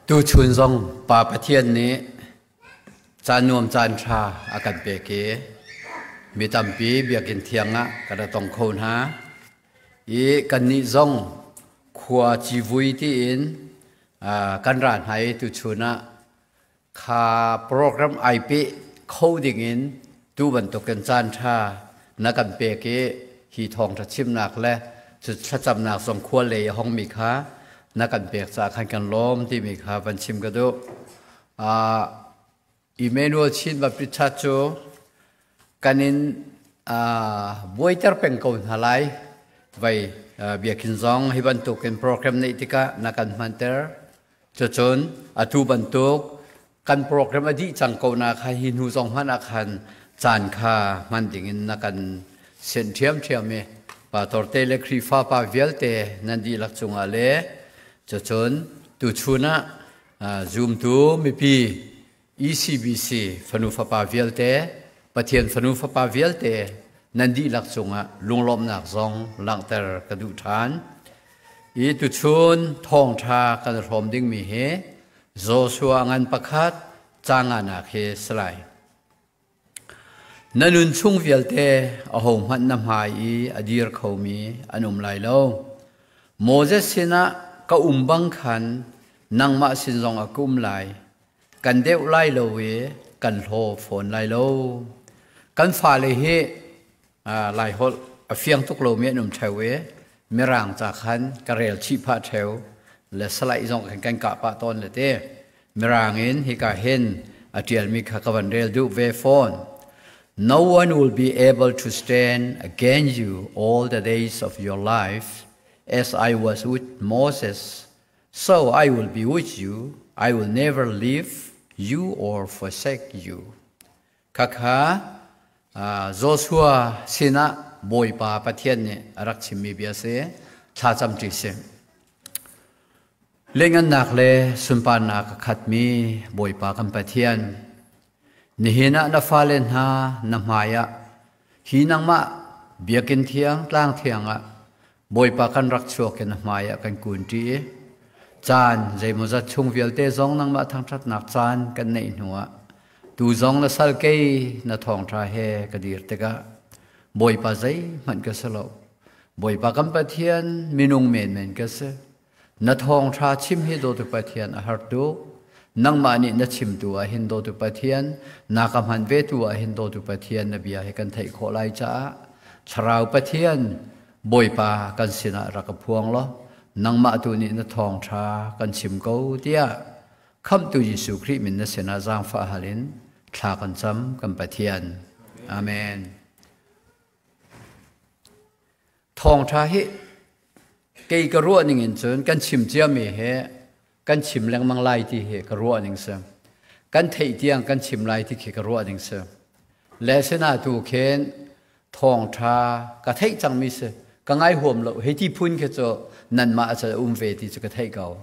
Tuchun zong Pa Pathian nih caan nuam caan ṭha a kan pek i mi tampi biakinn thiang ah kan ra tong kho hna. I kannih zong khua civui tiin kan ra hna i tuchun ah kha program ai peh kho dingin tu bantukin caan ṭha na kan pek i hi thawngṭha chimnak le cu thlacamnak zong khua lei a hongmi kha na kan pek caah khan kan lawm timi kha van chim ka duh. Emmanuel Chin Baptist Church cu kan in buaiter peng ko hna lai. Vai biakinn zong hi bantukin program neih tikah na kan hmanter. Cucun atu bantuk kan program a dih cang ko na kha hi hnu zong hmanh ah khan caan kha hman dingin na kan sianh ṭhiamṭhiam i pastor te le Khrihfa pa vialte nan dihlak cungah le cucun tuchun ah zumtu mipi ECBC fanu fapa vialte Pathian fanu fapa vialte nan dihlak cungah lunglawmhnak zong langhter ka duh ṭhan. I tuchun thawngṭha kan hrawm dingmi hi Joshua ngan pakhat canganak hi si lai. Na nun chung vialte ahohmanh na hmai i a dir khomi an um lai lo. Moses sinah ka um bang khan nangmah sin zongah ka um lai. Kan deuh lai lo i kan hlaw fawn lai lo. Kan fale hi Laiholh a fiang tuk lomi an um ṭheo i Mirang ca khan ka rel chih phah ṭheo le salaih zong khan kan kah pah tawn le te. Mirang in hika hin a ṭialmi kha ka van rel duh ve fawn. No one will be able to stand against you all the days of your life as I was with Moses So I will be with you. I will never leave you or forsake you. Khakha Joshua sinah Bawipa Pathian nih a rak chimmi bia si. Thlacam ṭi si. Lengannak le sunparnak a khatmi Bawipa kan Pathian, nihin ah na fale hna na hmai ah hi nangmah biakinn thiang tlang thiang ah Bawipa kan rak chuak in a hmai ah kan kun ṭi i caan zeimawzat chung vialte zong nangmah thangṭhatnak caan kan neih hnuah tu zong na sal kei na thawngṭha he ka dir tikah Bawipa zeihmanh ka si lo. Bawipa kan Pathian minung menmen ka si. Na thawngṭha chim hi dawtu Pathian a har tuk. Nangmah nih na chimtu ah hin dawtu Pathian, na ka hman vetu ah hin dawtu Pathian na bia hi kan theih khawh lai caah Thlarau Pathian Bawipa kan sinah rak ka phuang law nangmah tu nih na thawngṭha kan chim ko tiah Khamhtu Jesuh Khrih min na sinah zaangfah hal in thla kan cam kan Pathian. Amen. Thawngṭha hi kei ka ruah ning in cun kan chim ciami he kan chim lengmang lai ti hi ka ruah ning si. Kan theih tiang kan chim lai ti khi ka ruah ning si. Le sina tu khin thawngṭha ka theih cangmi si. Ka ngai huam lo hei ti phun khi cu nanmah a um ve ti cu ka theih ko.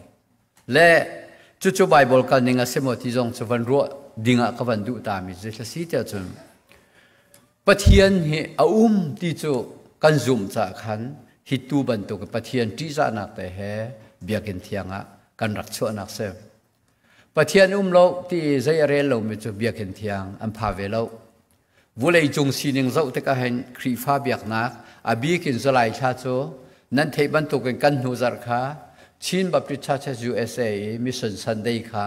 Le cucu Bible kal ning a si maw ti zong cu van ruah ding ah ka van duh ta mi cu si tiah cun Pathian hi a um ti cu kan zumh caah khan hi tu bantuk Pathian ṭihzahnak te he biakinn thiang ah kan rak chuahnak si. Pathian um lo ti i zei a rel lomi cu biakinn thiang an pha ve lo. Vulei cung sining zoh tikah hin Khrihfa biaknak a bik in July thla cu nan theih bantukin kan hnu zarh kha Chin Baptist Churches USA i Mission Sunday kha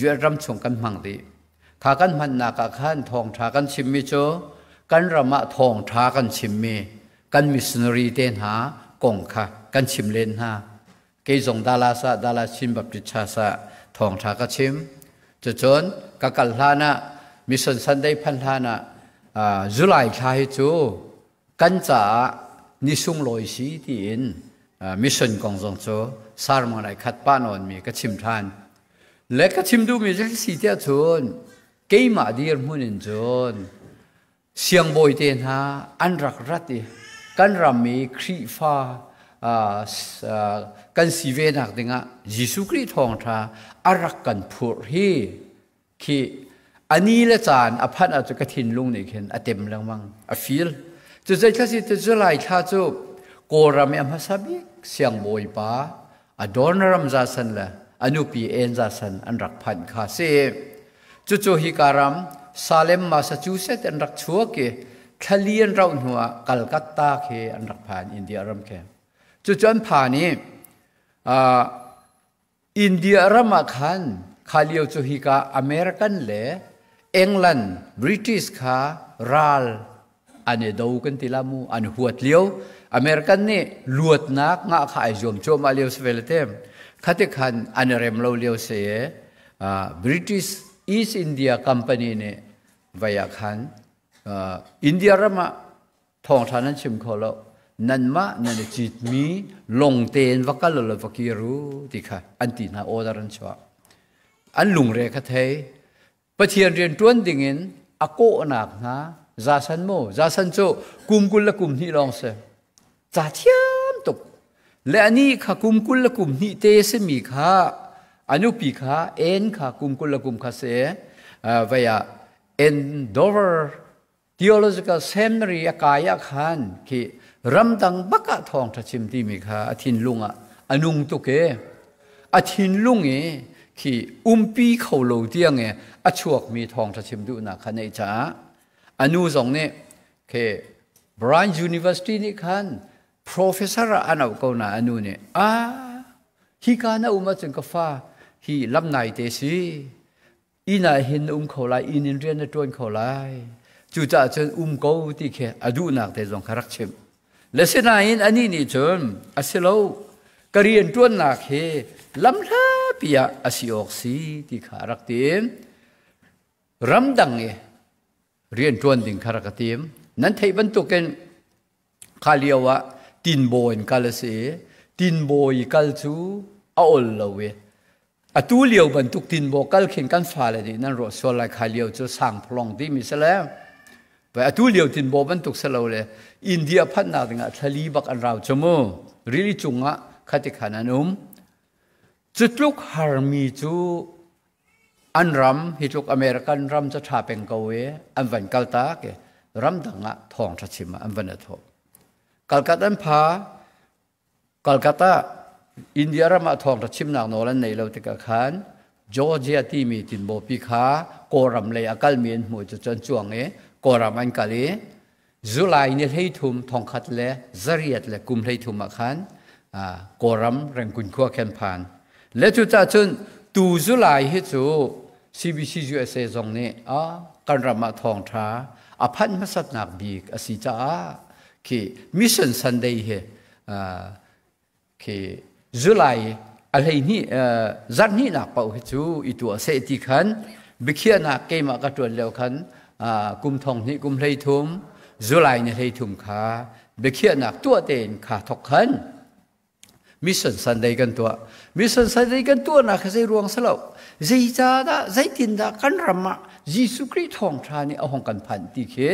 US ram chung kan hmang dih. Kha kan hmannak ah khan thawngṭha kan chimmi cu kan ram ah thawngṭha kan chimmi kan missionary te hna kong kha kan chim len hna. Kei zong Dallas ah Dallas Chin Baptist Church ah thawngṭha ka chim. Cucun ka kal hlan ah Mission Sunday phan hlan ah July thla hi cu kan caah ni sunglawi si tiin mission kong zong cu sermon ai khat pah nawnmi ka chim ṭhan. Le ka chim duhmi cu si tiah cun keimah dirhmun in cun siangbawi te hna an rak rat i kan ram i Khrihfa kan si ve nak dingah Jesuh Khrih thawngṭha a rak kan phurh hi khi a ni le caan a phanh ahcun ka thinlung nih khin a tem lengmang a feel cu zeithla si ti July thla cu Kawlram i a hmasa bik siangbawi pa Adoniram Jason le A nupi Ann Zasan an rak phanh kha si. Cucu hika ram Salem, Massachusetts an rak chuak i thlali an rauh hnuah Calcutta khi an rak phan, India ram khi. Cucu an phan i India ram ah khan kha lio cu hika American le England, British kha ral an i do kan ti la mu, an huat lio. American nih luatnak ngah kha ai zuam cuahmah lio si ve le te. Khati khan an i rem lo lio si i British East India Company nih vai ah khan India ram ah thawngṭha nan chim kho lo, nanmah nan i citmi lawng tein va kal law va kir u ti kha an ti hna, order an chuah. An lungre kha thei. Pathian rian ṭuan dingin a kawhnak hna Zasan mu, Zasan cu kum 22 lawng si, ca thiam tuk le ani kha kum 22 te simi kha a nupi kha en kha kum kul le kum kha si vei ah Andover Theological Seminary a kai ah khan khi ramdang bak ah thawngṭha chim timi kha a thinlung ah a nung tuk e. A thinlung i khi umpi kho lo tiang i a chuakmi thawngṭha chim duhnak kha neih caah a nu zong nih khi Brown University nih khan professor ah an auh ko na a nu nih, "A hika na um ahcun ka fa hi lam nai te si, inn ah hin na um kho lai, inn in rian na ṭuan kho lai, cucaah cun um ko," ti khi a duhnak te zong kha rak chimh le. Sinain anih nih cun, "A si lo, ka rian ṭuannak hi lamhlapi ah a si awk si," ti kha a rak ti. Ramdang i rian ṭuan ding kha rak a tim. Nan theih bantukin kha lio ah tinbaw in kal a si i tinbaw i kal cu a ol lo i atu lio bantuk tinbaw kal khin kan fale nih nan ruah sual lai. Kha lio cu sangphalawng timi si le atu lio tinbaw bantuk si lo le India phanhnak dingah thlali bak an rau cu mu, rili cungah khati khan an um. Cu tluk harmi cu an ram, hi tluk American ram cu ṭha peng ko i an van kal tak i ramdang ah thawngṭha chim ah an van i thawh. Kalkat an pha. Calcutta, India ram ah thawngṭha chimnak nawl an nei lo tikah khan Georgia timi tinbawpi kha Kawlram lei a kalmi an hmuh cu an cuang i Kawlram an kal i July ni 13 1933 ah khan Kawlram Rangoon khua khan phan. Le cucaah cun tu July hi cu CBC USA zong nih kan ram ah thawngṭha a phanh hmasatnak bik a si caah khi Mission Sunday hi khi July a 12 zarh hnihnak paoh hi cu i tuah seh ti khan biakhiahnak keimah ka ṭuan lio khan kum 2013 July ni 13 kha biakhiahnak tuah tein kha thok khan Mission Sunday kan tuah. Mission Sunday kan tuahnak kha zei ruang si lo. Zeicahdah, zeitindah kan ram ah Jesuh Khrih thawngṭha nih a hong kan phanh ti khi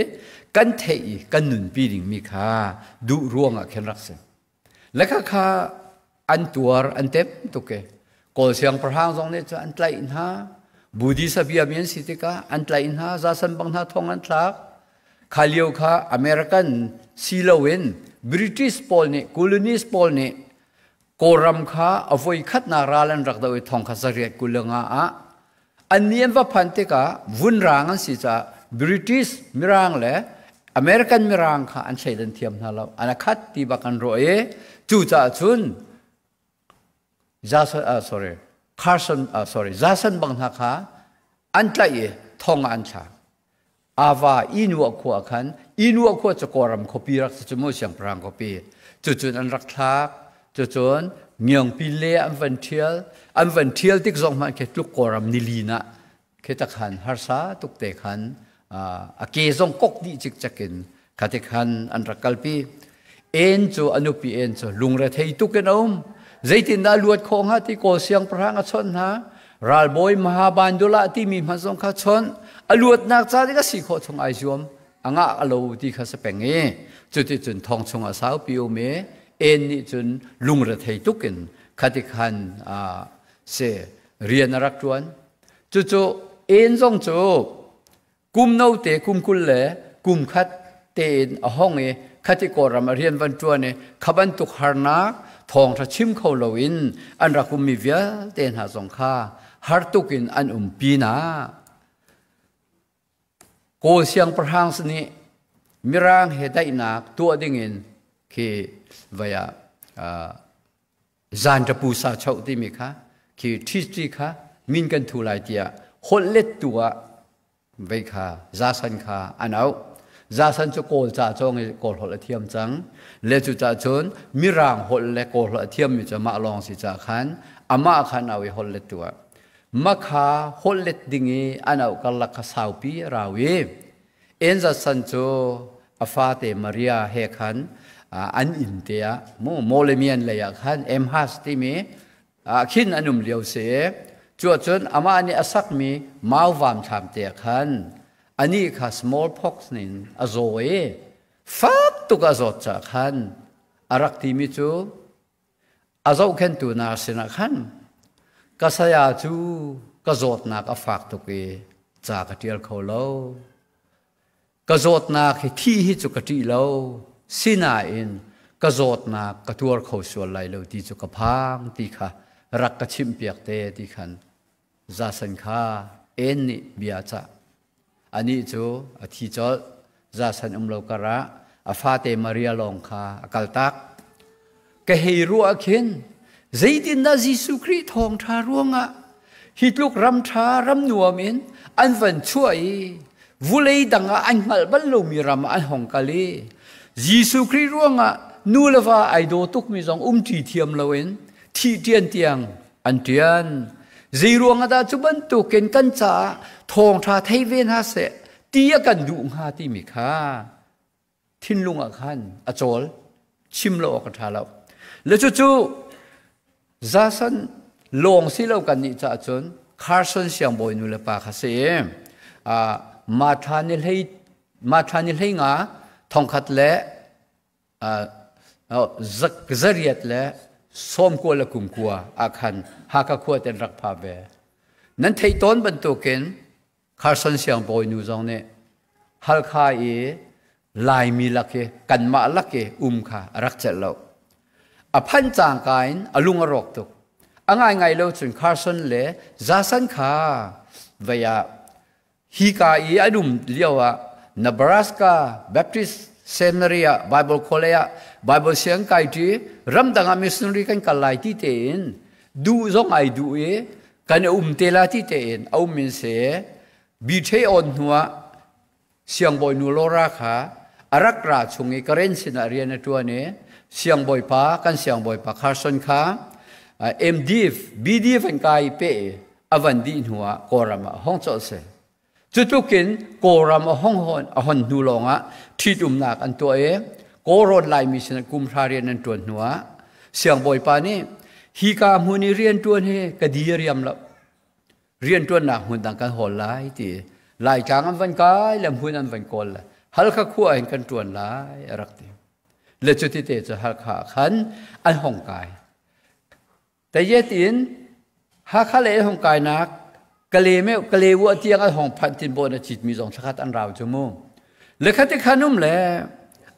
kan theih i kan nunpi dingmi kha duh ruang ah khin rak si. Le kha kha an tuar, an tem tuk e. Kawl siangpahrang zong nih cun an tlaih hna. Buddhist a biami an si tikah an tlaih hna, zasan bang hna thong an thlak. Kha lio kha American si loin British pawl nih, colonist pawl nih Kawlram kha a voi khatnak ral an rak doh i 1825 ah annih an va phan tikah vunrang an si caah British Mirang le American Mirang kha an thleidan thiam hna lo, an a khat ti bak an ruah i cucaah cun Jason, sorry, Carson, sorry, Jason bang hna kha an tlaih i thong ah an thlak. Ava Inua khua khan, Inua khua cu Kawlram khuapi rak si cu mu, siangpahrang khuapi. Cucun an rak thlak. Cucun Ngiangpi le an van ṭhial. An van ṭhial tik zong hmanh khi tluk Kawlram nilin ah khi ta khan harsa tuk te khan a ke zong kok dih cikcek in khati khan an rak kalpi. En cu, a nupi En cu lungrethei tuk in a um. Zeitindah luat khawh hnga ti Kawl siangpahrang a chawnh hna. Ralbawi Mahabandula timi hmanh zong kha chawnh. A luatnak ca ding a si khawh chung ai zuam. A ngah a lo ti kha si peng i cuticun thong chung a saupi um i En nih cun lungrethei tuk in khati khan si rian a rak ṭuan. Cucu En zong cu kum note kum 21 tein a hong i khati Kawlram a rian van ṭuan i kha bantuk harnak Thawngṭha chim kho loin an rak ummi vialte hna zong kha har tuk in an um pinah Kawl siangpahrang nih Mirang he daihnak tuah dingin khi vai ah zanṭapu sa choh timi kha khi ṭhiṭi kha min kan thu lai tiah holh lettu ah vei kha zasan kha an auh. Zasan cu Kawl ca cawng i Kawl holh a thiam cang. Le cu ca cun Mirang holh le Kawl holh a thiammi cu amah lawng si ca khan amah khan au i holh lettu ah makha holh let ding i an auh karlak kha saupi a rau i Enzasan cu a fate Maria he khan an inn te ah mu Mawlemian lei ah khan Emhas timi khin an um lio si. Cuahcun amah nih a sakmi mauvam thlam te ah khan anih kha smallpox nin a zaw i fak tuk a zawt caah khan a rak timi cu a zohkhenhtu hna sinah khan ka saya cu ka zawtnak a fak tuk i ca ka ṭial kho lo. Ka zawtnak hi thi hi cu ka ṭih lo. Sinain ka zawtnak ka tuar kho sual lai lo ti cu ka phang ti kha rak ka chimhpiak te ti khan Zasan kha En nih bia a cah. Anih cu a thi colh. Zasan um lo karah a fate Maria lawng kha a kaltak. Ka hei ruah khin zeitindah Jesuh Khrih thawngṭha ruangah hi tluk ram ṭha ram nuam in an van chuah i vulei dang ah an hngalh bal lomi ram ah an hong kal i Jesuh Khrih ruangah nu le va ai daw tukmi zong umṭi thiam loin thih ṭian tiang an ṭian. Zei ruangah dah cu bantukin kan caah thawngṭha thei ve hna seh ti a kan duh hnga timi kha thinlung ah khan a cawl chim lo awk a ṭha lo. Le cucu zasan lawng si lo kan nih caah cun Carson siangbawi nu le pa kha si i Martha ni hlei Martha ni hlei nga thongkhat le zariat le sawmkua le kumkua ah khan Hakha khua ten rak pha ve. Nan theih tawn bantukin Carson siangbawi nu zong nih Halkha i Laimi lak i kanmah lak i um kha a rak celh lo. A phanh cangka in a lung a rawk tuk. A ngaingai lo cun Carson le Jason kha vei ah hika i an um lio ah Nebraska Baptist Seminary ah Bible College ah Bible siang kai ṭi ramdang ah missionary kan kal lai ti tein duh zong ai duh i kan um te la ti tein a um in se bi on hnuah siangbawi nu Laura kha a rak ra chung i Karen sinah rian a ṭuan i siangbawipa kan siangbawipa Carson kha MDiv BDiv an kai pe i a van dih hnuah Kawlram ah hong colh si. Cutluk in Kawlram a hong hon a hon hnu lawngah ṭhitumnak an tuah i Kawlrawn Laimi sinah kum hra rian an ṭuan hnuah siangbawipa nih hika hmun i rianṭuan hi ka di a riam lo. Rianṭuannak hmun dang kan hawl lai ti Laitlang an van kai le hmun an van kawl le Halkha khua in kan ṭuan lai a rak ti. Le cuti te cu Halkha ah khan an hong kai. Tayet in Hakha lei an hong kainak Kale Kalewa tiang an hong phanh tin bawn a citmi zong thlakhat an rau cu mu. Le khati khan um le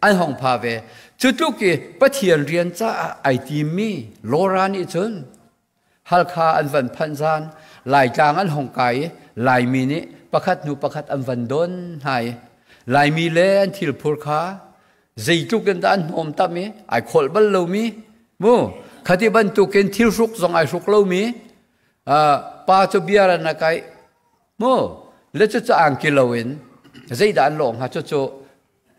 an hong pha ve. Cu tluk i Pathian rian caah ai timmi Laura nih cun Halkha an van phanh zan Laitlang an hong kai i Laimi nih pakhat hnu pakhat an van don hna i Laimi le an thilphur kha zeitluk in dah an hnawm tam i ai kholh bal lomi mu khati bantukin thil hruk zong ai hruk lomi pa cu biar an a kai mu le cu cu angki loin zeidah an lawh hnga cucu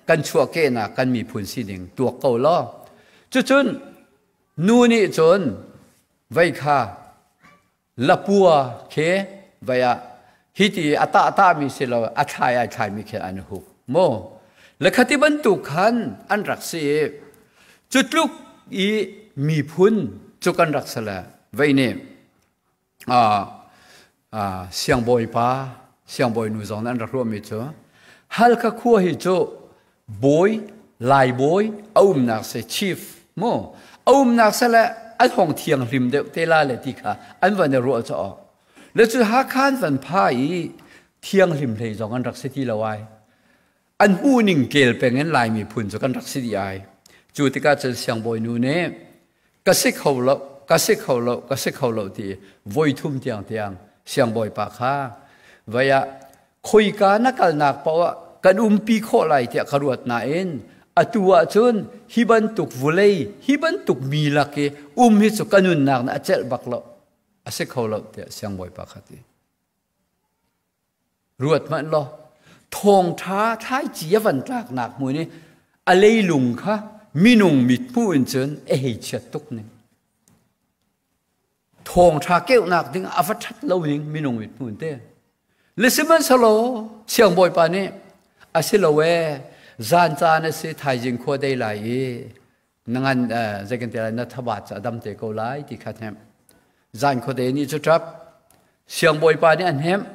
kan chuahkehnak kan miphun sining tuak ko law cucun nu nih cun vei kha lapua khi vai ah hiti a tah tah mi si lo a thlai ai thlai mi khi an huk mu le khati bantuk khan an rak si i cu tluk i miphun cu kan rak si le vei nih siangbawi pa siangbawi nu zong an rak ruahmi cu Halkha khua hi cu bawi lai bawi a umnak si chief mu a umnak se le an hong thianghlim deuh te la le ti kha an van i ruah cu awk le cu Hakha an van pha i thianghlim hlei zong an rak si ti lo ai an hmuhning kel peng in Lai miphun cu kan rak si dih ai cu tikah cun siangbawi nu nih. Ka si kho lo, ka si kho lo, ka si kho lo ti voi thum tiang tiang siangbawipa kha vai ah khoika na kalnak paoh ah kan umpi khawh lai tiah ka ruat nain atu ahcun hi bantuk vulei hi bantuk mi lak i um hi cu ka nunnak na a celh bak lo, a si kho lo tiah siangbawipa kha ti. Ruat hmanh law, thawngṭha thlaici a van tlaknak hmun i a leilung kha minung mithmuh in cun a hei chiat tuk ning. Thawngṭha keuhnak ding a va ṭhat lo ning minung mithmuh in te. Le sihmanhsehlaw siangbawipa nih a si lo ee, zan caan a si, thaizing khua dei lai i na ngan zei kan ti lai, na thabat cu a dam te ko lai ti kha hnemh. Zan khuade nih cu ṭap siangbawipa nih a hnemh.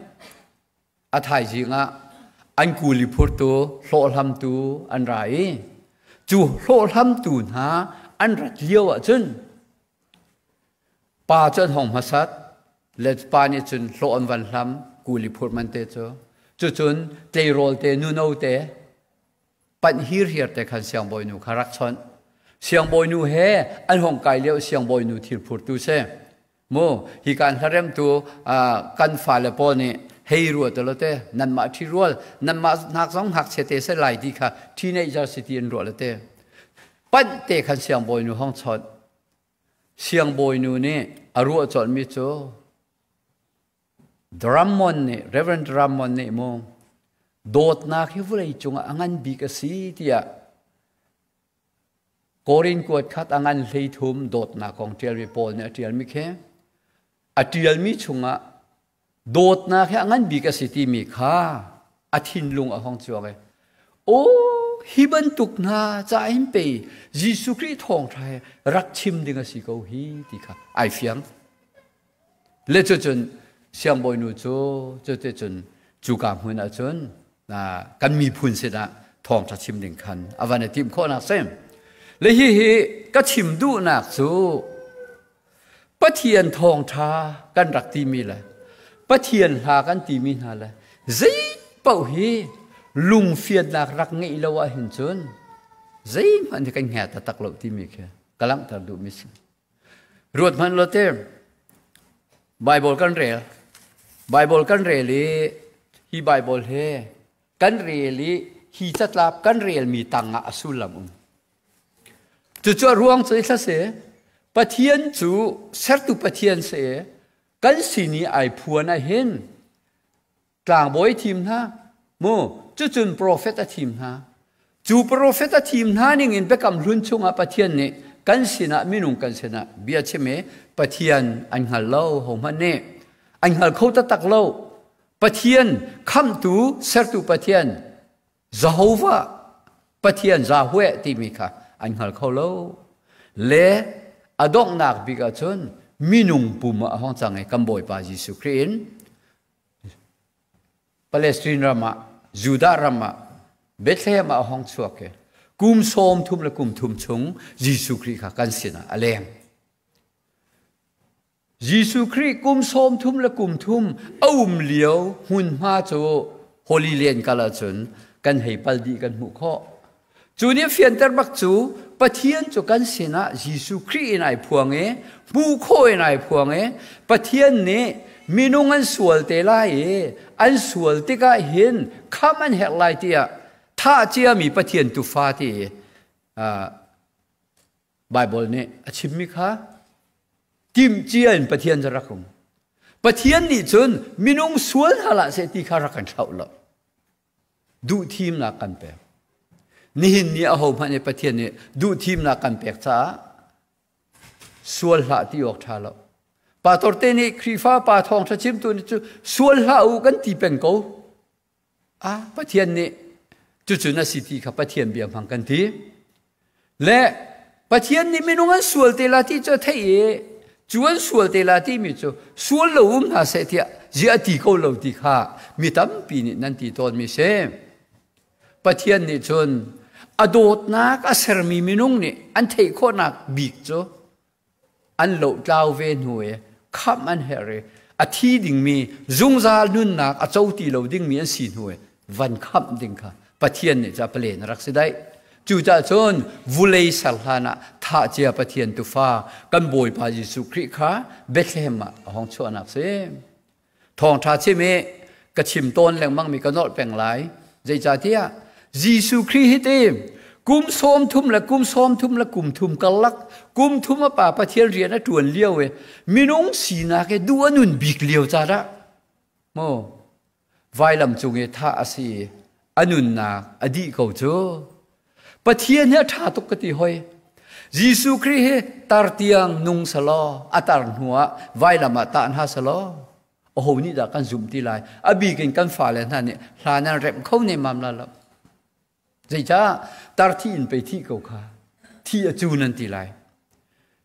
A thaizing ah an kuli phurtu hlawhhlamtu an ra i cu hlawhhlamtu hna an rat lio ahcun pa cu an hong hmasat le pa nih cun hlawh an van hlam kuli phurh man te cu cucun tleirawl te nuno te panh hirhiar te khan siangbawinu kha rak chawnh. Siangbawinu he an hong kai lio siangbawinu thil phurtu si. Mu hi kan hlaremtu kan fale pawl nih hei ruat lo te nanmah ṭhi rual nanmah hnak zong ngakchia te se lai ti kha teenager si ti an ruah le te panh te khan siangbawinu hong chawnh. Siangbawinu nih a ruah colhmi cu Drummond nih, Reverend Drummond nih mu, dawtnak hi vawlei cungah a ngan bik a si tiah Korin kuat khat a ngan 13 dawtnak kong ṭialmi Paul nih a ṭialmi khi a ṭialmi chungah dawtnak hi a ngan bik a si timi kha a thinlung a hong chuak i aw hi bantuk hna ca in pei Jesuh Khrih thawngṭha hi rak chim ding a si ko hi ti kha ai fiang. Le cucun siangbawinu cu cuticun cuka hmun ahcun kan miphun sinah thawngṭha chim ding khan a van i timh khawhnak si. Le hihi ka chim duhnak cu Pathian thawngṭha kan rak timi le Pathian hla kan timi hna le zei paoh hi lungfiannak rak ngeih lo ahhin cun zeihmanh hi kan hnga taktak lo timi khi ka langhter duhmi si. Ruat hmanh law te Bible kan rel. Bible kan rel i hi Bible he kan rel i hi catlap kan relmi tang ah a sullam um. Cucu a ruang cu thla si Pathian cu sertu Pathian si kan sin i ai phuan ah hin tlangbawi thim hna mu cucun profet a thim hna. Cu profet a thim hna ning in biakam hlun chungah Pathian nih kan sinah minung kan sinah bia chim i Pathian an hngal lo hohmanh nih an hngal kho taktak lo. Pathian khamhtu sertu Pathian Jehovah Pathian Yahweh timi kha an hngal kho lo. Le a donghnak bik ahcun minung pum ah a hong cang i kan Bawipa Jesuh Khrih in Palestine ram ah Judah ram ah Bethlehem ah a hong chuak i kum 30 le kum thum chung Jesuh Khrih kha kan sinah a leng. Jesuh Khrih kum 30 le kum thum a um lio hmunhma cu Holy Land kal ahcun kan hei pal dih kan hmuh khawh. Cu nih fianter bak cu Pathian cu kan sinah Jesuh Khrih in ai phuang i hmuh khawh in ai phuang i Pathian nih minung an sual te lai i an sual tikah hin khamh an herh lai tiah thah ciami Pathian tufa ti Baibal nih a chimmi kha timhcia in Pathian cu rak um. Pathian nih cun minung sual hna hlah seh ti kha rak kan thlauh lo. Duhthimnak kan pek. Nihin ni ahohmanh nih Pathian nih duhthimnak kan pek caah sual hlah ti awk ṭha lo. Pastor te nih Khrihfa pa thawngṭha chimtu nih cu sual hlah u kan ti peng ko. Ah, Pathian nih cucu na si ti kha Pathian bia hmang kan ti. Le Pathian nih minung an sual te la ti cu a theih i cu an sual te la timi cu sual lo um hna seh tiah ziah a ti ko lo ti kha mi tampi nih nan ti tawnmi si. Pathian nih cun a dawtnak a sermi minung nih an theih khawhnak bik cu an lohtlau ve hnu i khamh an herh i a thi dingmi zungzal nunnak a co ti lo dingmi an si hnu i van khamh ding kha Pathian nih ca palen a rak si daih. Cucaah cun vulei ser hlan ah Thah cia Pathian tufa kan Bawipa Jesuh Khrih kha Bethlehem ah a hong chuahnak si. Thawngṭha chim i ka chim tawn lengmang mi ka nolh peng lai. Zeicahtiah Jesuh Khrih hi ti kum 30 le kum 30 le kum thum karlak kum thum a pa Pathian rian a ṭuan lio i minung sinak i duh a nun bik lio ca dah maw vailam cung i thah a si i a nunnak a dih ko cu. Pathian hi a ṭha tuk ka ti hoi. Jesuh Khrih hi tar tiang nung selaw a tar hnuah vailam ah tah hna selaw aho nih dah kan zumh ti lai? A bik in kan fale hna nih hla nan remh kho nemmam la lo. Zeicah tar thi in pei thih ko kha thi a cu nan ti lai.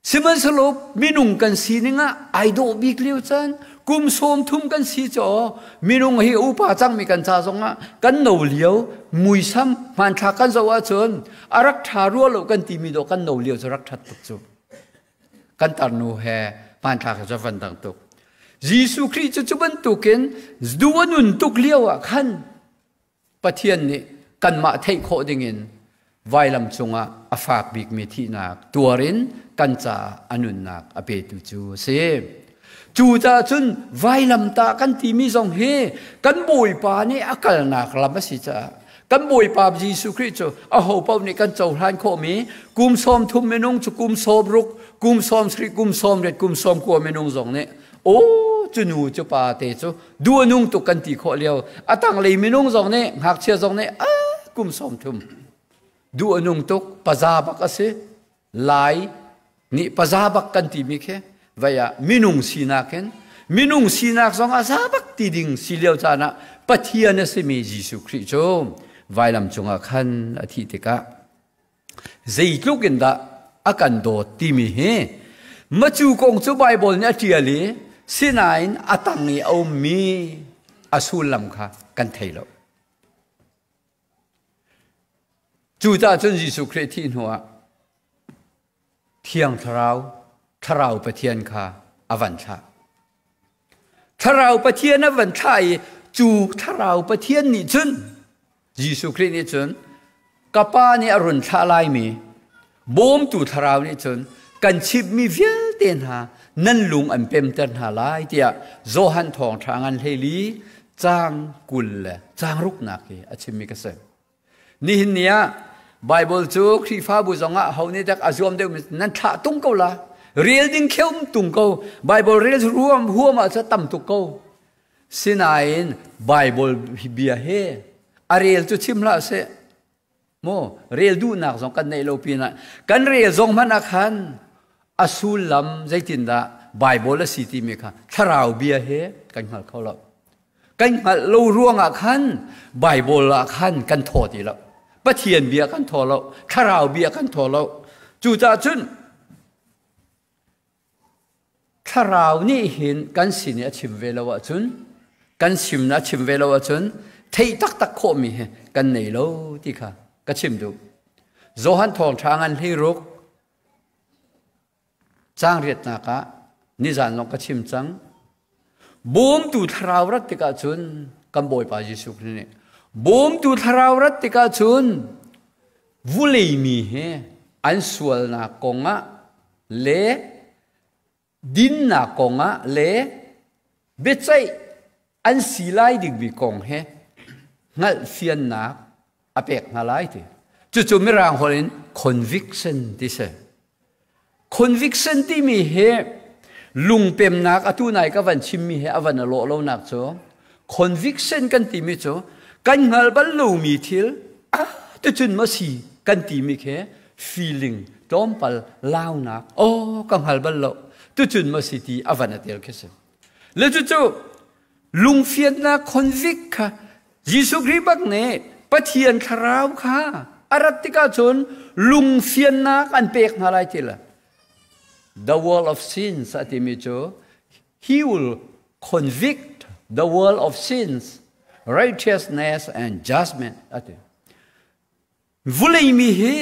Sihmanhsehlaw minung kan sining ah ai dawh bik lio caan kum 30 kan si caw minung hi upa cangmi kan ca zongah kan no lio muisam hmanthlak kan zoh ahcun a rak ṭha rua lo kan timi dawh kan no lio cu rak ṭhat tuk cu kan tarnu he hmanthlak he cu van dang tuk. Jesuh Khrih cu cu bantukin duh a nun tuk lio ah khan Pathian nih kanmah theih khawh dingin vailam cungah a fak bikmi thihnak tuar in kan caah a nunnak a petu cu a si. Cucaah cun vailamtah kan timi zong hi kan Bawipa nih a kalnak lam a si caah kan Bawipa Jesuh Khrih cu aho paoh nih kan cohlan khawhmi kum 30 minung cu kum 60, kum 70, kum 80, kum 90 minung zong nih aw cu nu cu pa te cu duh a nung tuk kan ti khawh lio a tanglei minung zong nih ngakchia zong nih a kum 30 duh a nung tuk paza bak a si lai nih paza bak kan timi khi vei ah minung sinak in minung sinak zong a za bak ti ding si lio caan ah Pathian a simi Jesuh Khrih cu vailam cungah khan a thih tikah Zeitluk in dah a kan dawt timi hi macu kong cu Baibal nih a ṭial i sinain a tang i a ummi a sullam kha kan thei lo. Cucaah cun Jesuh Khrih thih hnuah Thiang Thlarau, Thlarau Pathian kha a van thlah. Thlarau Pathian a van thlah i cu Thlarau Pathian nih cun Jesuh Khrih nih cun ka Pa nih a run thlah laimi bawmtu Thlarau nih cun kan chimhmi vialte hna nan lung an pemter hna lai tiah Johan thawngṭha ngan hleili caang 20 le caang ruknak hi a chimmi ka si. Nihin ni ah Bible cu Khrihfabu zongah ho nih dak a zuam deuh nan thlah tung ko la. Rel ding kheum tung ko. Bible rel ruam huam ah cu tam tuk ko. Sinain Bible bia he a rel cu chim hlah seh. Mu rel duhnak zong kan neih lo pinah kan rel zong hmanh ah khan a sullam zeitindah Bible a si timi kha thlarau bia he kan hngal kho lo. Kan hngalh lo ruangah khan Baibal ah khan kan thaw ti lo. Pathian bia kan thaw lo. Thlarau bia kan thaw lo. Cucaah cun Thlarau nih hin kan sin i a chim ve lo ahcun kan sim a chim ve lo ahcun theih taktak khawhmi hi kan nei lo ti kha ka chim duh. Johan thawngṭha ngan 16 Caang riatnak ah nizan lawng ka chim cang. Bawmtu thlarau rat tikah cun kan Bawipa Jesuh Khrih nih bawmtu thlarau rat tikah cun vulei mi hi an sualnak kongah le dinnak kongah le biaceih an si lai dingmi kong he hngalhfiannak a pek hna lai ti. Cucu Mirang holh in conviction ti si. Conviction timi hi lungpemnak atu nai ka van chimmi he a van a lawh lonak cu conviction kan timi cu kan hngal bal lomi thil ah tucun ma si kan timi khi feeling tlawmpal launak oh ka hngal bal lo tucun ma si ti a van a tel khi si. Le cucu lungfiannak convict kha Jesuh Khrih bak nih Pathian thlarau kha a rat tikah cun lungfiannak an pek hna lai ti le the world of sins a timi cu he will convict the world of sins righteousness and judgment a ti Vulei mi hi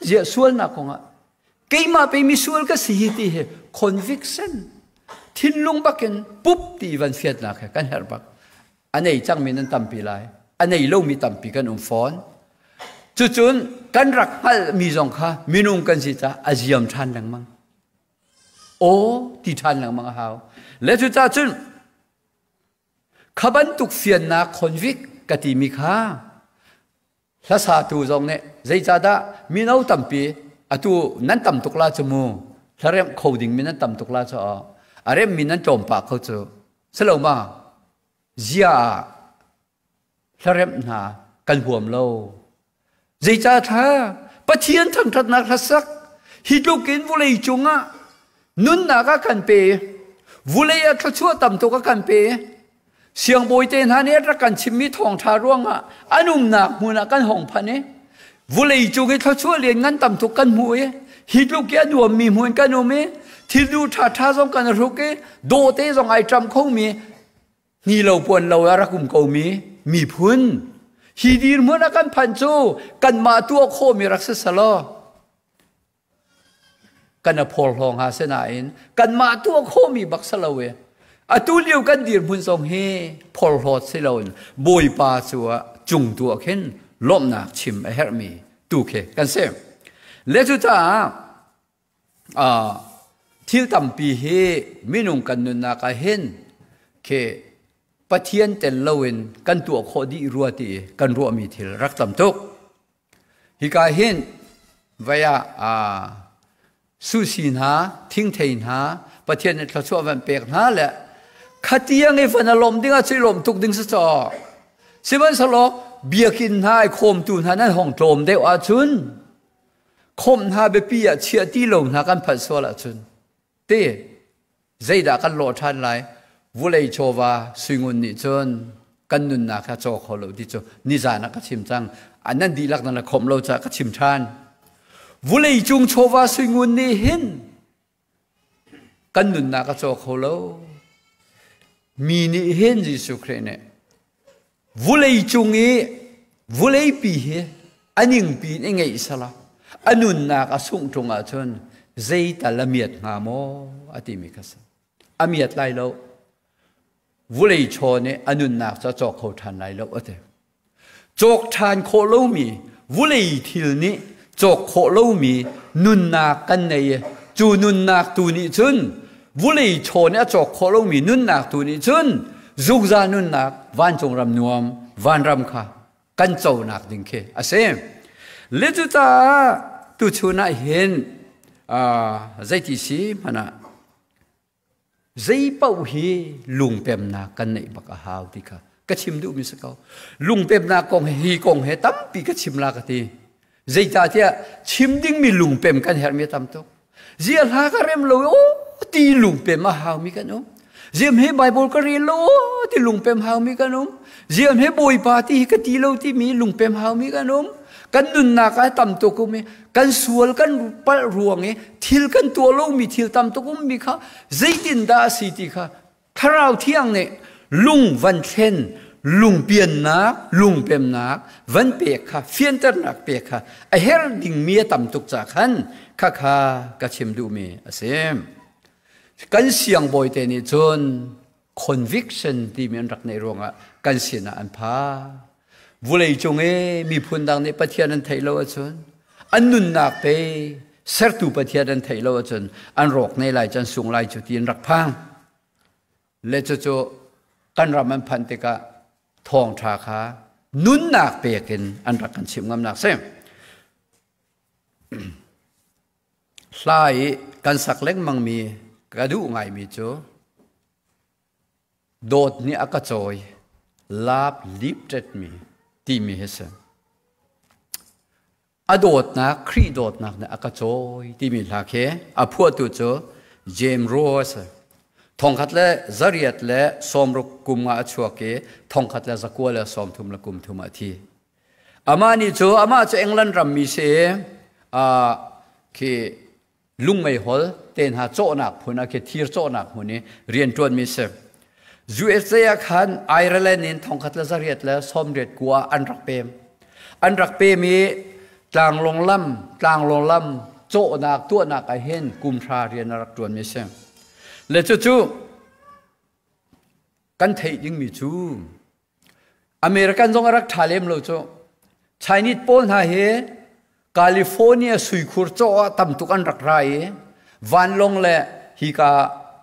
ziah sualnak kongah keimah pei misual ka si hi ti hi conviction thinlung bakin pup ti van fiatnak he kan herh bak. A nei cangmi nan tampi lai. A nei lomi tampi kan um fawn. Cucun kan rak hngalhmi zong kha minung kan si caah a ziam ṭhan lengmang. Aw ti ṭhan lengmang a hau. Le cucaah cun kha bantuk fiannak convict ka timi kha Hlasatu zong nih zeicahdah mino tampi atu nan tam tuk la cu mu, hlaremh kho dingmi nan tam tuk la cu a remmi nan tlawm pah kho cu silo ma? Zia ah hlaremh hna kan huam lo. Zeicah thla Pathian thangṭhatnak hlasak hi tluk in vawlei cungah nunnak a kan pe, vulei ah thluachuah tam tuk a kan pe. Siangbawi te hna nih rak kan chimmi thawngṭha ruangah an umnak hmun ah kan hong phan i vulei cung i thluachuah lian ngan tam tuk kan hmu i hi tluk i a nuammi hmun kan um i thil duh ṭhaṭha zong kan hruk i dawhte zong ai ṭam khomi hni lo puan lo a rak um komi miphun hi dirhmun a kan phanh cu kanmah tuah khawhmi rak si selaw Kan a phorhlaw hnga sinain kanmah tuah khawhmi bak si lo i atu lio kan dirhmun zong hi phorhlawt si loin Bawipa cu ah cung tu ah khin lawmhnak chim a herhmi tu khi kan si. Le cucaah thil tampi hi minung kan nunnak ah hin khi Pathian tel loin kan tuah khawh dih rua ti kan ruahmi thil rak tam tuk. Hika hin vei ah sushi hna, thingthei hna, Pathian nih thluachuah van pek hna le khatiang i van a lawm ding ah cu i lawm tuk ding si caw. Sihmanhsehlaw biakinn hna i khawmtu hna nan hong tlawm deuh ahcun khawmh hna biapi ah chiah ti lo hna kan phanh sual ahcun te Zeidah kan lawh ṭhan lai? Vulei chawva suingun nih cun kan nunnak kha caw kho lo ti cu nizan ah ka chim cang. Nan dihlak nan la khawmh lo caah ka chim ṭhan. Vulei cung chawva suingun nih hin kan nunnak a caw kho lo. Mi nih hin Jesuh Khrih nih Vulei cung i vuleipi hi a ningpi in i ngeih sala a nunnak a sungh ṭung ahcun zeital a miat hnga maw a timi kha si. A miat lai lo. Vulei chaw nih a nunnak cu a cawk kho ṭhan lai lo a ti. Cawk ṭhan khawh lomi vulei thil nih cawk khawh lomi nunnak kan nei i cu nunnak tu nih cun vulei chaw nih a cawk khawh lomi nunnak tu nih cun zungzal nunnak vancung ram nuam vanram kha kan conak ding khi a si. Le cucaah tuchun ah hin zeiti si hmanh ah Zei paoh hi lungpemnak kan neih bak a hau ti kha ka chim duhmi si ko. Lungpemnak kong hi kong he tampi ka chim la ka ti. Zeicahtiah chim dingmi lungpem kan herhmi a tam tuk. Zia hla ka rem lo o ti lungpem a haumi kan um. Ziam he Bible ka rel lo o ti lungpem haumi kan um. Ziam he Bawipa ti hi ka ti lo timi lungpem haumi kan um. Kan nunnak ah tam tuk um i kan sual kan palh ruang i thil kan tuah lomi thil tam tuk ummi kha zeitindah a si ti kha thlarau thiang nih lung van thlen lungpiannak lungpemnak van pek kha fianternak pek kha a her dingmi a tam tuk ca khan khakha ka chim duhmi a si. Kan siangbawi te nih cun conviction timi an rak neih ruangah kan sinah an pha. Vulei cung i miphun dang nih Pathian an theih lo ahcun an nunnak pe sertu Pathian an theih lo ahcun an rawk ne lai can sung lai cu ti an rak phang. Le cucu kan ram an phanh tikah thawngṭha kha nunnak pek in an rak kan chimh ngamnak si. Hla i kan sak lengmangmi ka duh ngaimi cu Dawt nih a ka cawi, love lifted me timi hi si. A dawtnak, Khrih dawtnak nih a ka cawi timi hla khi a phuahtu cu James Rowe a si. 1860 kum ah a chuak i 1933 ah a thi. Amah nih cu amah cu England rammi si i khi lungmeihol te hna cawhnak phun ah khi thir cawhnak hmun i rianṭuanmi si. USA ah khan Ireland in 1889 ah an rak pem. An rak pem i tlanglawng lam tlanglawng lam cawhnak tuahnak ah hin kum hra rian a rak ṭuanmi si. Le cucu kan theih dingmi cu American zong a rak ṭha lem lo cu. Chinese pawl hna hi California suikhur caw ah tam tuk an rak ra i vanlawng le hika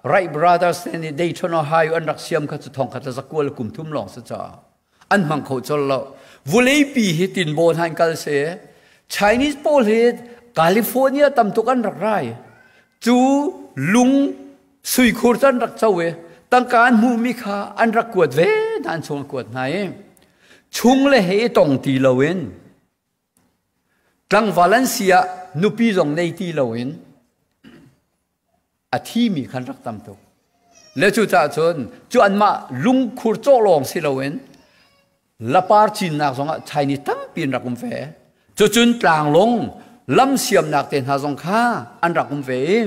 Wright Brothers te nih Dayton, Ohio an rak siam kha cu thong khat le zakua le kum thum lawng si caah an hmang kho colh lo. Vuleipi hi tinbaw hna in kal se Chinese pawl hi California tam tuk an rak ra i cu lung suikhur cu an rak co i tangka an hmuhmi kha an rak kuat ve hna an chung an kuat hna i chung le he i tong ti loin tlangval an si ah nupi zong nei ti loin a thimi khan rak tam tuk le cucaah cun cu anmah lungkhur cawh lawng si loin lapar cinnak zongah Chinese tampi an rak um ve. Cucun tlanglawng lam siamnak te hna zong kha an rak um ve i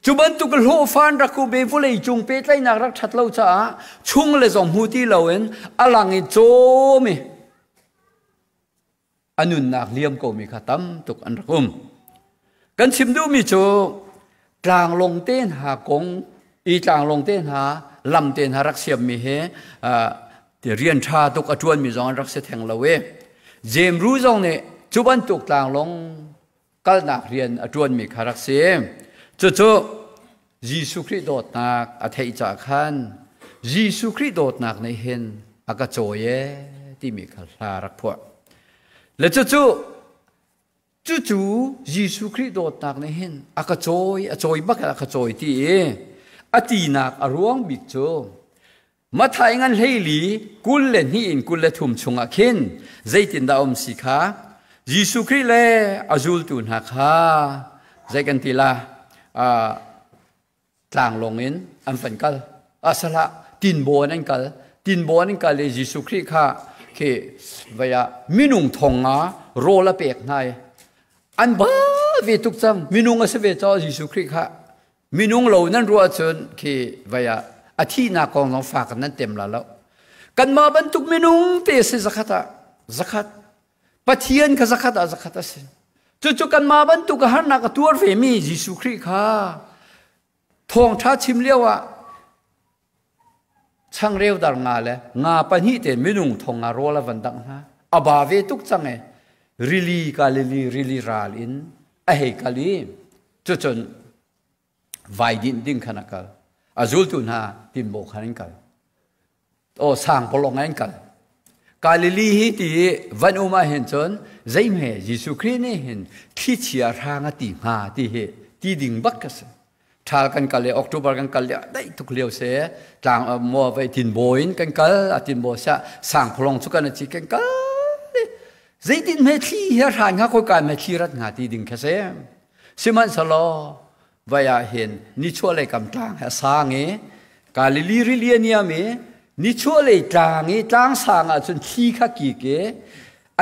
cu bantuk hlawhfa an rak um i vawlei cung pehtlaihnak rak ṭhat lo caah chung le zong hmu ti loin a lang i cawm i a nunnak liam komi kha tam tuk an rak um. Kan chim duhmi cu tlanglawng te hna kong i tlanglawng te hna lam te hna rak siammi hi rian ṭha tuk a ṭuanmi zong an rak si theng lo i Jemru zong nih cu bantuk tlanglawng kalnak rian a ṭuanmi kha rak si. Cucu Jesuh Khrih dawtnak a theih caah khan Jesuh Khrih dawtnak nih hin a ka cawi ee timi kha hla rak phuah. Le cucu cucu Jesuh Khrih dawtnak nih hin a ka cawi a cawi bak a ka cawi ti i a tinak a ruang bik cu Mathai ngan hleili 22 in 23 chungah khin zeitindah um si kha Jesuh Khrih le a zultu hna kha zei kan ti la tlanglawng in an van kal asalah tinbaw in an kal tinbaw in an kal i Jesuh Khrih kha khi vei ah minung thong nga rawl a pek hna i an ba ve tuk cang minung a si ve caw Jesuh Khrih kha Minung lo nan ruah cun khi vai ah a thihnak kong zong fak nan tem la lo. Kanmah bantuk minung te si zakhat ah zakhat. Pathian kha zakhat ah zakhat a si. Cucu kanmah bantuk a harnak a tuar ve mi Jesuh Khrih kha thawngṭha chim lio ah changreu dar nga le nga pahnih te minung thong nga rawl a van dangh hna. A ba ve tuk cang e. Rili Galilee rili ral in a hei kal i Cucun vai dinh ding khan a kal. A zultu hna tinbaw khan an kal. O sangpalawng an kal. Galilee hi ti van um ah hin cun zeihme Jesuh Khrih nih hin thlichia hrang a ti hnga ti hi ti ding bak ka si. Ṭhal kan kal i October kan kal i daih tuk lio se tlang maw vai tinbaw in kan kal a tinbaw sia sangpalawng cu kan ci kan kal zeitin hme thli hi a hran hnga khoi kai hme thli rat hnga ti ding kha si. Sihmanhsehlaw vai ah hin nichuahlei kam tlang he a sang i Galilee rili a niam i nichuahlei tlang i tlang sang ah cun thli kha kik i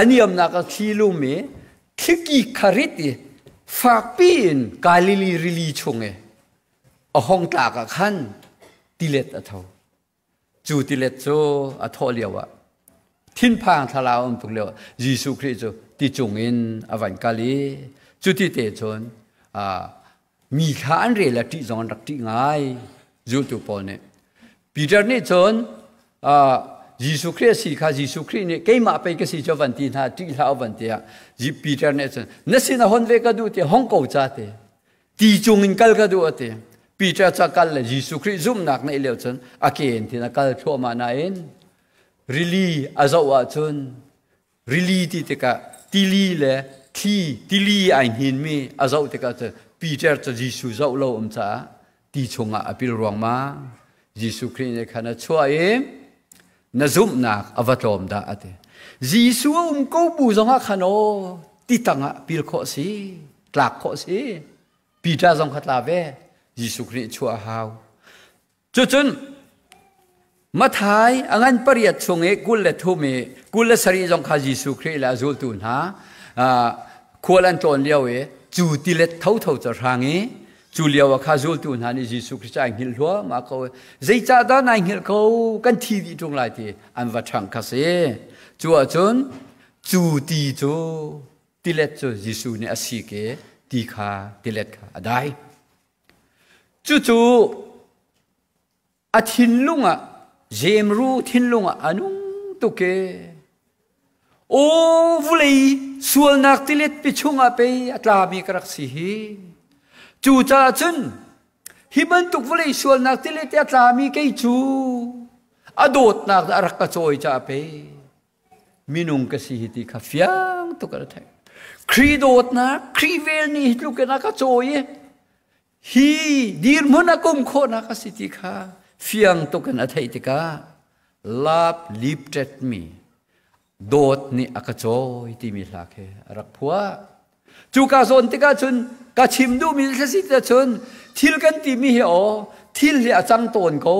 a niamnak ah thli lum i thlikik kha rit i fakpi in Galilee rili chung i a hong tlak ah khan tilet a tho. Cu tilet cu a thawh lioah thinphang thlarau um tuk lioah Jesuh Khrih cu ti cungin a van kal i cuti te cun mi kha an rel a ṭih zong an rak ṭih ngai zultu pawl nih. Peter nih cun Jesuh Khrih a si kha Jesuh Khrih nih keimah pei ka si cu van ti hna ṭih hlah van tiah Peter nih cun na sin a hon ve ka duh ti hong ko ca te Ti cungin kal ka duh a ti. Peter ca kal le Jesuh Khrih zumhnak neih lio cun a ke in thin a kal thluahmah nain rili a zoh ahcun rili ti tikah tili le thli tili ai hninmi a zoh tikah cun Peter cu Jesuh zoh lo um caah ti chungah a pil ruangmang. Jesuh Khrih nih khan a chuah i na zumhnak a va tlawm dah a ti. Jesuh a um ko bu zongah khan aw ti tangah pil khawh si, tlak khawh si. Peter zong kha tla ve. Jesuh Khrih chuah a hau. Cucun Mathai a ngan pariat chung i 23 i 27 zong kha Jesuh Khrih le a zultu hna khual an tlawn lio i cu tilet thotho cu hrang i Cu lio ah kha zultu hna nih Jesuh Khrist cu ai hngilh hluahmah ko. Zeicahdah nai hngilh ko? Kan thi dih ṭung lai ti an va ṭhangh kha si. Cu ahcun cu ti cu tilet cu Jesuh nih a sik i ti kha tilet kha a dai. Cucu a thinlung ah Jemru thinlung ah a nung tuk i. Aw vulei sualnak tilet pi chungah pei a tlami ka rak si hi. Cucaah cun hi bantuk vawlei sualnak tilet i a tlami kei cu a dawtnak a rak ka cawi caah pei minung ka si hi ti kha fiang tuk a theih. Khrih dawtnak, Khrih vel nih hi tluk in a ka cawi i hi dirhmun a kum khawhnak a si ti kha fiang tuk in a theih tikah love lifted me dawt nih a ka cawi timi hla khi a rak phuah. Cu ka zawn tikah cun ka chim duhmi si cun thil kan timi hi aw thil hi a cang tawn ko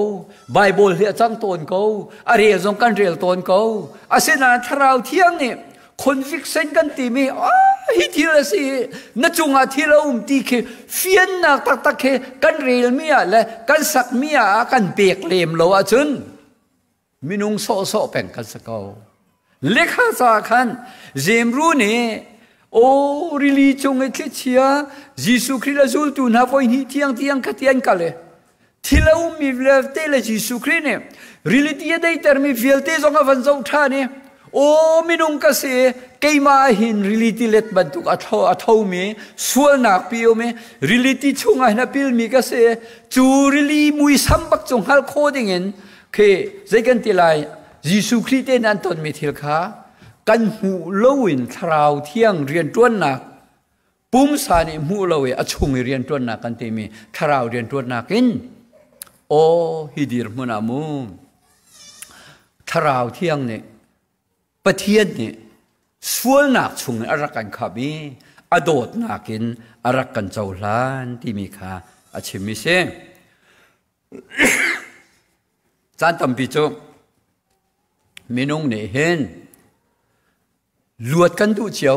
Bible hi a cang tawn ko a rel zong kan rel tawn ko asinain thlarau thiang nih conviction kan timi hi thil a si na cungah thil a um ti khi fiannak taktak khi kan relmi ah le kan sakmi ah kan pek lem lo ahcun minung sawhsawh peng kan si ko. Lekha ca khan Zemru nih o rili cung i thlichia Jesuh Khrih le zultu hna voi hnih tiang tiang kha ti an kal i thil a ummi vialte le Jesuh Khrih nih rili ti a deitermi vialte zong a van zoh ṭhan i aw minung ka si keimah hin rili ti let bantuk a tho a thomi sualnak pi um i rili ti chungah hin a pilmi ka si cu rili muisam bak cu hngalh khawh dingin Khi zei kan ti lai Jesuh Khrih te an tonmi thil kha kan hmuh loin thlarau thiang rianṭuannak pumsa nih hmuh lo i a chung i rianṭuannak kan timi thlarau rianṭuannak in aw hi dirhmun ah mu thlarau thiang nih Pathian nih sualnak chung in a rak kan khamh i a dawtnak in a rak kan cohlan timi kha a chimmi si. Caan tampi cu minung nih hin luat kan duh cio.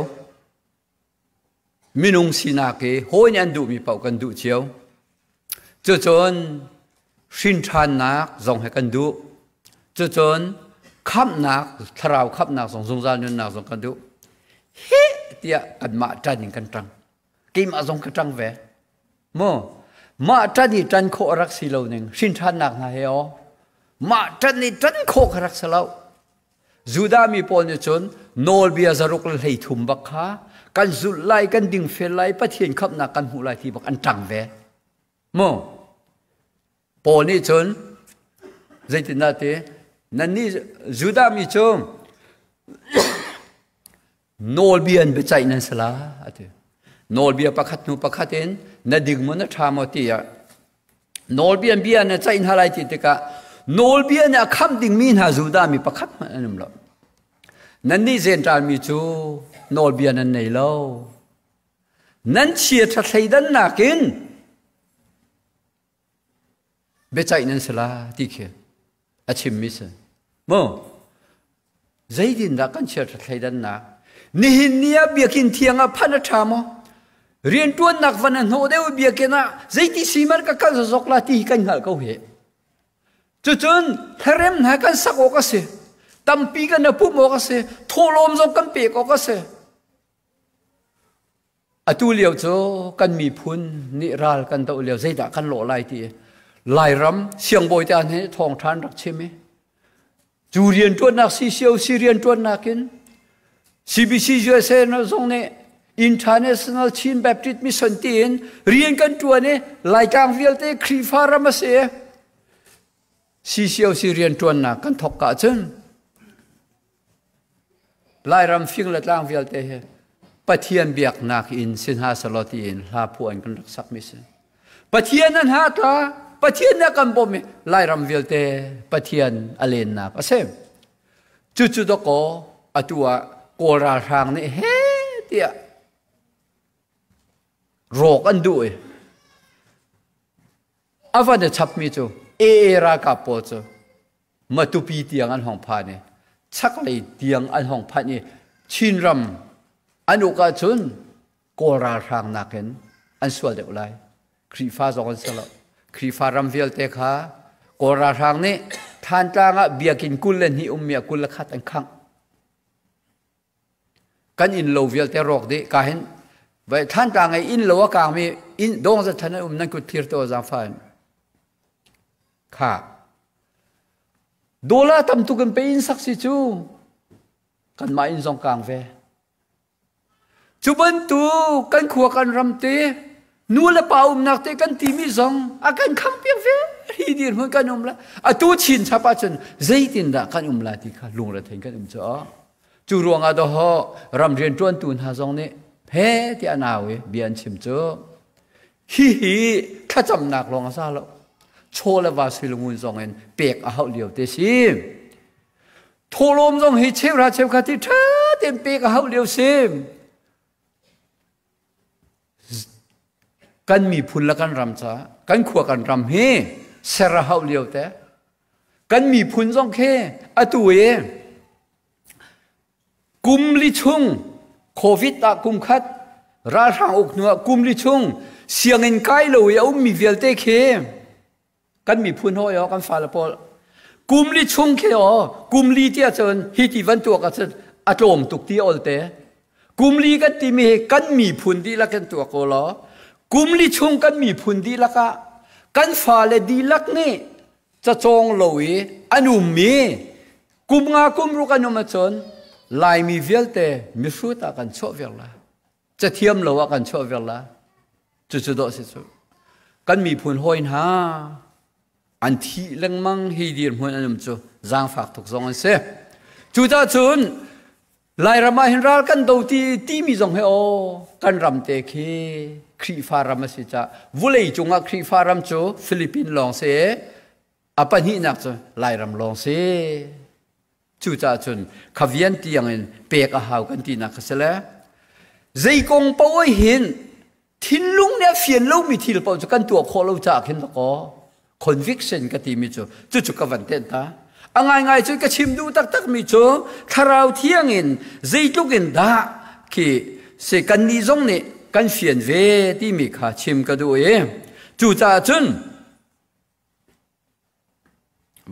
Minung sinak hi hawi nih an duhmi paoh kan duh cio. Cucun hrinṭhannak zong he kan duh. Cucun khamhnak, thlarau khamhnak zong zungzal nunnak zong kan duh. Heh tiah kanmah ṭan in kan ṭang. Keimah zong ka ṭang ve. Mu mah ṭan i ṭan khawh a rak si lo ning hrinṭhannak hna he aw mah ṭan i ṭan khawh kha rak si lo. Judah mi pawl nih cun nawlbia zaruk le 13 bak kha kan zulh lai kan dingfel lai Pathian khamhnak kan hmuh lai ti bak an ṭang ve. Mu Paul nih cun zeitindah ti nannih Judah mi cu Nawlbia in biaceih nan si la a ti. Nawlbia pakhat hnu pakhat in na ding maw na ṭha maw ti ah nawlbia bia na ceih hna lai ti tikah nawlbia nih a khamh dingmi hna Judah mi pakhat hmanh an um lo. Nannih Jentail mi cu nawlbia nan nei lo. Nan chia ṭha thleidannak in biaceih nan si la ti khi a chimmi si mu zeitindah kan chiat thleidannak nihin ni ah biakinn thiang ah phanh a ṭha maw rianṭuannak van a hnawh deuh biakinn ah zeiti si man ka kal zok la ti hi kan hngalh ko hi cucun hlarem hna kan sak awk a si tampi kan pumh awk a si thawhlawm zong kan pek awk a si Atu lio cu kan miphun nih ral kan doh lio zeidah kan lawh lai ti Lairam siangbawi te nih thawngṭha an rak chim i cu rianṭuannak CCOC rianṭuannak in CBC USA zong nih International Chin Baptist Mission tiin rian kan ṭuan i Laitlang vialte Khrihfa ram a si i CCOC rianṭuannak kan thawk ka cun Lairam fing le tlang vialte hi Pathian biaknak in si hna selaw tiin hla phuah in kan rak sakmi si. Pathian an ha tla, Pathian nih a kan bawmh i Lairam vialte Pathian a lennak a si. Cucu dawkaw atu ah Kawl ralhrang nih he tiah rawk an duh i a van i chapmi cu AA ralkap pawl cu Matupi tiang an hong phan i chaklei tiang an hong phanh i Chinram an uk ahcun Kawl ralhrang nakin an sual deuh lai. Khrihfa zong an si lo. Khrihfa ram vialte kha Kawl ralhrang nih Thantlang ah biakinn 22 ummi ah 21 an khangh. Kan inn lo vialte rawk dih ka hin vai Thantlang i inn lo a kaangmi inn dong za than an um nan kut thir to zaangfah in kha dollar tam tuk in pe in sak si cu. Kanmah inn zong kang ve. Cu bantuk kan khua kan ram te nu le pa umnak te kan timi zong a kan khang piak ve hi dirhmun kan um la. Atu chin chap ahcun zeitindah kan um la ti kha lungre thei kan um cu. Cu ruangah dawh ram rianṭuantu hna zong nih he tiah nau i bia an chim cu. Hihi thlacamnak lawng a za lo. Chaw le va suilungun zong in pek a hauh lio te si. Thawhlawm zong hi cheuhra cheukhat hi ṭha tein pek a hauh lio si. Kan miphun le kan ram ca, kan khua kan ram hi ser a hauh lio te. Kan miphun zong khi atu i kum li chung COVID ah kum khat ralhrang uk hnu ah kum li chung sianginn kai lo i a ummi vialte khi kan miphun hawi aw kan fale pawl kum li chung khi aw kum li tiah cun hi ti van tuak ahcun a tlawm tuk ti olte kum li kan timi hi kan miphun dihlak kan tuak ko law kum li chung kan miphun dihlak ah kan fale dihlak nih cacawng lo i an ummi kum nga kum ruk an um ahcun Laimi vialte mihrut ah kan chuah viar la cathiam lo ah kan chuah viar la. Cucu dawh si cu. Kan miphun hawi hna an thih lengmang hi dirhmun an um cu zaangfak tuk zong an si. Cucaah cun Lairam ah hin ral kan do ti timi zong hi aw kan ram te khi Khrihfa ram a si caah vulei cungah Khrihfa ram cu Philippine lawng si a pahnihnak cu Lairam lawng si. Cucaah cun khavian tiang in pek a hau kan tinak kha si le zei kong paoh hin thinlung nih a fian lomi thil paoh cu kan tuah khawh lo caah khin dakaw conviction ka timi cu cucu ka van tenh ta. A ngaingai cu ka chim duh taktakmi cu thlarau thiang in zeitluk in dah khi si kannih zong nih kan fian ve timi kha chim ka duh i cucaah cun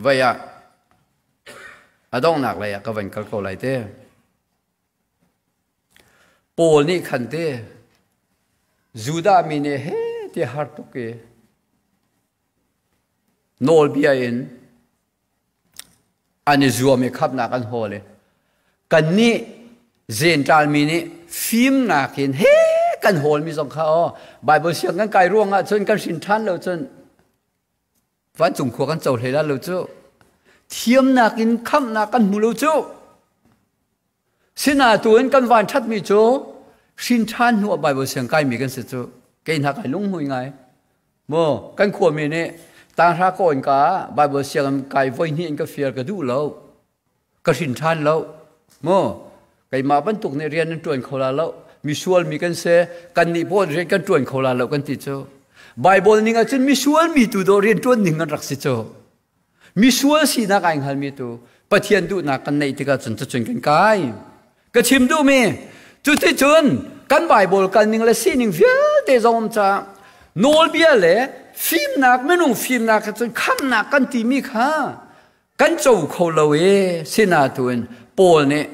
Voi ah a donghnak lei ah ka van kal ko lai te. Paul nih khan te Judah mi nih he ti har tuk i nawlbia in an i zuam i khamnak an hawl i kannih Jentail mi nih fimnak in he kan hawlmi zong kha aw Bible siang kan kai ruangah cun kan hrin ṭhan lo cun Vancung khua kan co hlei la lo cu. Thiamnak in khamhnak kan hmu lo cu. Sinatu in kan van ṭhatmi cu hrin ṭhan hnu ah Bible siang kaimi kan si cu. Kei hna kai lunghmui ngai. Mu kan khuami nih tanghra kawn ka Bible siang kai voi hnih in ka fiar ka duh lo. Ka hrin ṭhan lo. Mu keimah bantuk nih rian an ṭuan kho la lo. Misual mi kan si. Kan nih pawl rian kan ṭuan kho la lo kan ti cu. Bible ning ahcun misual mi tu dawh rian ṭuan ning an rak si cu. Misual sinak ai hngalmi tu Pathian duhnak kan neih tikah cun cucun kan kai. Ka chim duhmi cuticun kan Bible kal ning le sining vialte zong um caah nawlbia le fimnak minung fimnak cun khamnak kan timi kha kan co kho lo i sinatuin Paul nih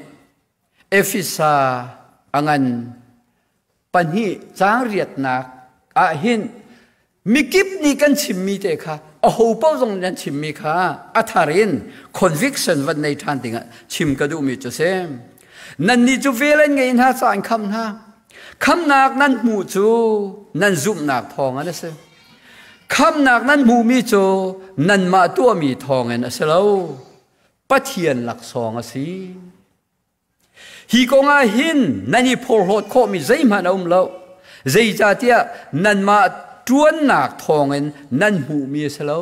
Efesa a ngan pahnih caang riatnak ah hin mikip nih kan chimmi te kha aho paoh zong nih an chimmi kha a thar in conviction van nei ṭhan dingah chim ka duhmi cu si. Nannih cu vel an ngei hna caah an khamh hna. Khamhnak nan hmuh cu nan zumhnak thawng in a si. Khamhnak nan hmuhmi cu nanmah tuahmi thawngin a si lo. Pathian laksawng a si. Hi kong ah hin nan i phorhlawt khawhmi zeihmanh a um lo. Zeicahtiah nanmah ṭuannak thawngin nan hmuhmi a si lo.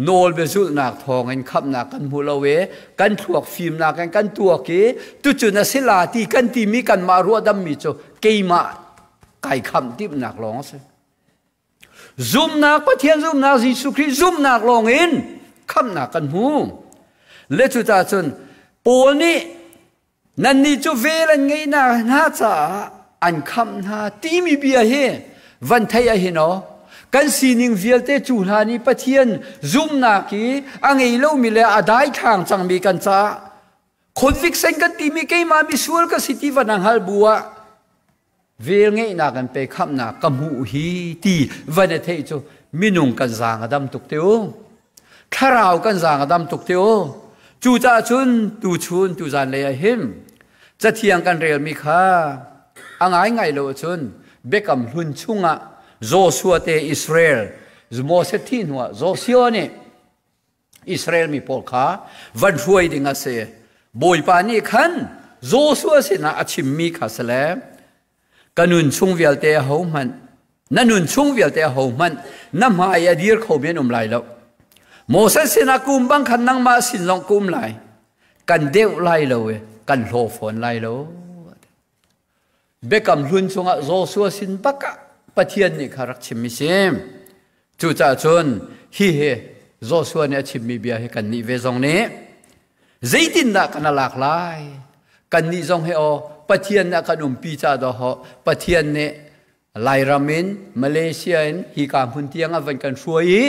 Nawlbia zulhnak thawngin khamhnak kan hmu lo i kan thluak fimnak in kan tuak i tucun a si la ti kan timi kanmah ruahdammi cu keimah kai khamh timhnak lawng a si. Zumhnak Pathian zumhnak Jesuh Khrih zumhnak lawngin khamhnak kan hmu. Le cucaah cun Paul nih nannih cu vel an ngeihnak hna caah an khamh hna timi bia hi van theih ah hin aw kan sining vialte cu hlan i Pathian zumhnak i a ngei lomi le a daithlang cangmi kan caah conviction kan timi keimah misual ka si ti van a hngal bu ah Velngeihnak an pe khamhnak ka hmuh hi ti van i theih cu minung kan zaang a dam tuk te u. Thlarau kan zaang a dam tuk te u. Cucaah cun tuchun tuzan lei ah hin cathiang kan relmi kha a ngaingai lo ahcun Biakam Hlun chungah Joshua te Israel Moses thih hnuah Joshua nih Israel mi pawl kha van hruai ding a si. Bawipa nih khan Joshua sinah a chimmi kha si le ka nun chung vialte ahohmanh na nun chung vialte ahohmanh na hmai a dir kho men um lai lo. Moses sinah kum bang khan nangmah sin zong ka um lai. Kan deuh lai lo i kan hlaw fawn lai lo. Biakam hlun chungah Joshua sin bak ah Pathian nih kha rak chimmi si. Cucaah cun hi hi Joshua nih a chimmi bia hi kannih ve zong nih zeitindah kan lak lai? Kannih zong hi aw Pathian nih a kan umpi ca dawh Pathian nih Lairam in Malaysia in hika hmun tiang a van kan hruai i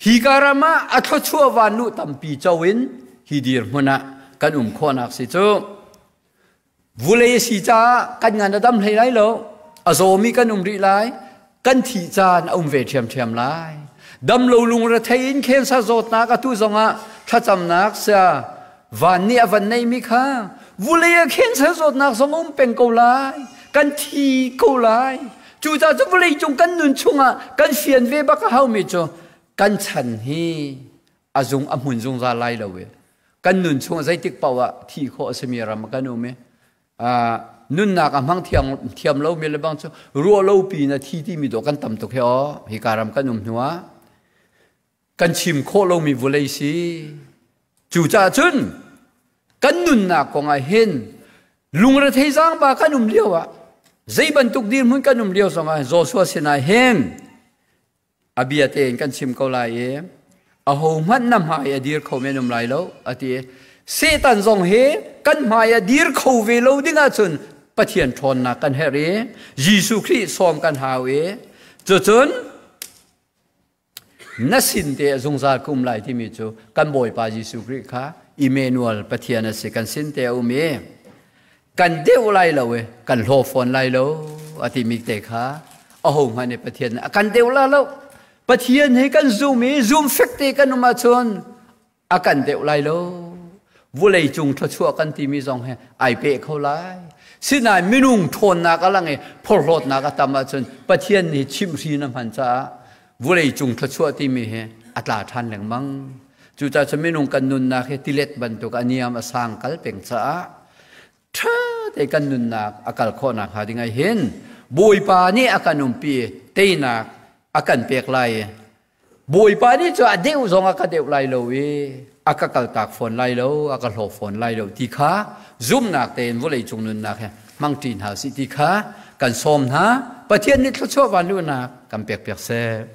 hika ram ah a thluachuah van luh tampi co in hi dirhmun ah kan um khawhnak si cu. Vulei a si caah kan ngan a dam hlei lai lo. A zawmi kan um rih lai. Kan thih caan a um ve ṭhiamṭhiam lai. Damlo lungrethei in cancer zawtnak atu zongah thlacamnak sia van nih a van neimi kha vulei ah cancer zawtnak zong a um peng ko lai. Kan thi ko lai. Cucaah cu vawlei cung kan nun chungah kan fian ve bak a haumi cu kan chan hi a zung a hmun zungzal lai lo i kan nun chung zeitik paoh ah thih khawh a simi ram kan um i nunnak a hmang thiam thiam lo mi le bang cu ruah lo pi na thi ti mi dawh kan tam tuk he aw hi ka ram kan um hnu ah kan chim khawh lo mi vulei si cu caah cun kan nunnak kong ah hin lungrethei zaangba kan um lio ah zei bantuk dirhmun kan um lio zong ah Joshua sinah hin A bia tein kan chim ko lai i ahohmanh na hmai a dir kho men um lai lo a ti. Satan zong hi kan hmai a dir kho ve lo ding ahcun Pathian ṭhawnnak kan herh i Jesuh Khrih sawm kan hau i cucun na sin te zungzal ka um lai timi cu kan Bawipa Jesuh Khrih kha Emmanuel Pathian a si kan sin te a um i kan deuh lai lo i kan hlaw fawn lai lo a timi te kha aho hmanh nih Pathian a kan deuh la lo. Pathian hi kan zum i zum fek te kan um ahcun a kan deuh lai lo. Vulei cung thluachuah kan timi zong hi ai peh kho lai. Sinain minung ṭhawnnak a lang i phorhlawtnak a tam ahcun Pathian nih chimhhrin a hman caah vulei cung thluachuah timi hi a tla ṭhan lengmang. Cucaah cun minung kan nunnak hi tilet bantuk a niam a sang kal peng caah ṭha te kan nunnak a kal khawhnak hnga ding ah hin Bawipa nih a kan umpi teinak a kan pek lai i Bawipa nih cu a deuh zong a ka deuh lai lo i a ka kaltak fawn lai lo a ka hlaw fawn lai lo ti kha zumhnak tein vawlei cung nunnak he hmangṭi hna usih ti kha kan sawm hna. Pathian nih thluachuah vanluhnak kan pek piak seh.